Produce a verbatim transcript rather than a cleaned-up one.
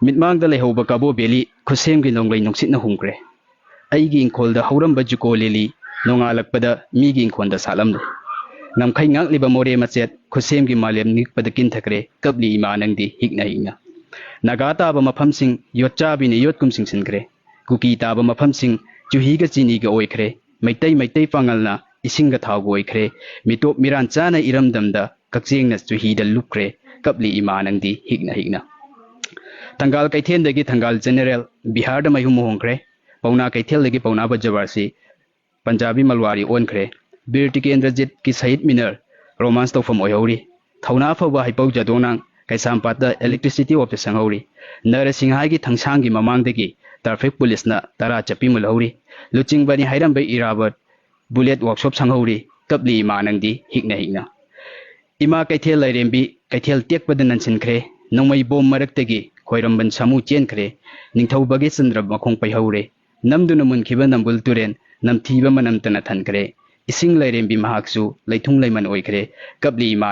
ꯃꯤꯠꯃꯥꯡꯗ ꯂꯩꯍꯧꯕ ꯀꯕꯣ ꯕꯦꯂꯤ ꯈꯨꯠꯁꯦꯝꯒꯤ ꯅꯣꯡꯂꯩ ꯅꯨꯡꯁꯤꯠꯅ ꯍꯨꯝꯈ꯭ꯔꯦ꯫ ꯑꯩꯒꯤ ꯏꯪꯈꯣꯜꯗ ꯍꯧꯔꯝꯕ ꯖꯨꯀꯣ ꯂꯤꯂꯤ ꯅꯣꯡꯉꯥꯜꯂꯛꯄꯗ ꯃꯤꯒꯤ ꯏꯪꯈꯣꯜꯗ ꯁꯥꯠꯂꯝꯂꯦ꯫ ꯉꯝꯈꯩ ꯉꯥꯛꯂꯤꯕ ꯃꯣꯔꯦ ꯃꯆꯦꯠ ꯈꯨꯠꯁꯦꯝꯒꯤ ꯃꯥꯂꯦꯝ ꯅꯤꯛꯄꯗ ꯀꯤꯟꯊꯈ꯭ꯔꯦ꯫ ꯀꯞꯂꯤ ꯏꯃꯥ ꯅꯪꯗꯤ ꯍꯤꯛꯅ ꯍꯤꯛꯅ꯫ ꯅꯥꯒꯥ ꯇꯥꯕ ꯃꯐꯝꯁꯤꯡ ꯌꯣꯠꯆꯥꯕꯤꯅ ꯌꯣꯠꯀꯨꯝ ꯁꯤꯡꯁꯤꯟꯈ꯭ꯔꯦ꯫ ꯀꯨꯀꯤ ꯇꯥꯕ ꯃꯐꯝꯁꯤꯡ ꯆꯨꯍꯤꯒ ꯆꯤꯅꯤꯒ ꯑꯣꯏꯈ꯭ꯔꯦ꯫ ꯃꯩꯇꯩ ꯃꯩꯇꯩ ꯄꯥꯉꯜꯅ ꯏꯁꯤꯡꯒ ꯊꯥꯎꯒ ꯑꯣꯏꯈ꯭ꯔꯦ꯫ ꯃꯤꯇꯣꯞ ꯃꯤꯔꯥꯟ ꯆꯥꯅ ꯏꯔꯝꯗꯝꯗ ꯀꯛꯆꯦꯡꯅ ꯆꯨꯍꯤꯗ ꯂꯨꯞꯈ꯭ꯔꯦ꯫ ꯀꯞꯂꯤ ꯏꯃꯥ ꯅꯪꯗꯤ ꯍꯤꯛꯅ ꯍꯤꯛꯅ꯫ ꯊꯪꯒꯥꯜ ꯀꯩꯊꯦꯜꯗꯒꯤ ꯊꯪꯒꯥꯜ ꯖꯦꯅꯦꯔꯦꯜ ꯕꯤꯍꯥꯔꯗ ꯃꯩꯍꯨ ꯃꯣꯍꯣꯡꯈ꯭ꯔꯦ꯫ ꯄꯥꯎꯅꯥ ꯀꯩꯊꯦꯜꯗꯒꯤ ꯄꯥꯎꯅꯥ ꯕꯖꯥꯔꯁꯤ ꯄꯟꯖꯥꯕꯤ ꯃꯜꯋꯥꯔꯤ ꯑꯣꯟꯈ꯭ꯔꯦ꯫ ꯕꯤꯔ ꯇꯤꯀꯦꯟꯗ꯭ꯔꯖꯤꯠꯀꯤ ꯁꯍꯤꯗ ꯃꯤꯅꯔ ꯔꯣꯃꯥꯟꯁ ꯇꯧꯐꯝ ꯑꯣꯏꯍꯧꯔꯤ꯫ ꯊꯧꯅꯥ ꯐꯕ ꯍꯩꯄꯧ ꯖꯥꯗꯣꯡꯅꯥꯡ ꯀꯩꯁꯥꯝꯄꯥꯠꯇ electricity office ꯁꯪꯍꯧꯔꯤ꯫ ꯅꯔꯁꯤꯡꯍꯥꯒꯤ ꯊꯪꯁꯥꯡꯒꯤ ꯃꯃꯥꯡꯗꯒꯤ traffic police ꯅ ꯇꯔꯥ ꯆꯠꯄꯤ ꯃꯨꯜꯍꯧꯔꯤ꯫ ꯂꯨꯆꯤꯡꯕꯅꯤ ꯍꯥꯏꯔꯝꯕ ꯏꯔꯥꯕꯠ bullet workshop ꯁꯪꯍꯧꯔꯤ꯫ ꯀꯞꯂꯤ ꯏꯃꯥ ꯅꯪꯗꯤ ꯍꯤꯛꯅ ꯍꯤꯛꯅ꯫ ꯏꯃꯥ ꯀꯩꯊꯦꯜ ꯂꯥꯏꯔꯦꯝꯕꯤ ꯀꯩꯊꯦꯜ ꯇꯦꯛꯄꯗ ꯅꯟꯁꯤꯟꯈ꯭ꯔꯦ꯫ ꯅꯣꯡꯃꯩ ꯕꯣꯝ ꯃꯔꯛꯇꯒꯤ ꯈꯣꯏꯔꯝꯕꯟ ꯁꯥꯃꯨ ꯆꯦꯟꯈ꯭ꯔꯦ꯫ ꯅꯤꯡꯊꯧ ꯚꯥꯒ꯭ꯌꯆꯟꯗ꯭ꯔ ꯃꯈꯣꯡ ꯄꯩꯍꯧꯔꯦ꯫ ꯅꯝꯗꯨꯅ ꯃꯨꯟꯈꯤꯕ ꯅꯝꯕꯨꯜ ꯇꯨꯔꯦꯟ ꯅꯝꯊꯤꯕ ꯃꯅꯝꯇꯅ ꯊꯟꯈ꯭ꯔꯦ꯫ ꯏꯁꯤꯡ ꯂꯥꯏꯔꯦꯝꯕꯤ ꯃꯍꯥꯛꯁꯨ ꯂꯩꯊꯨꯡ ꯂꯩꯃꯟ ꯑꯣꯏꯈ꯭ꯔꯦ꯫ ꯀꯞꯂꯤ ꯏꯃꯥ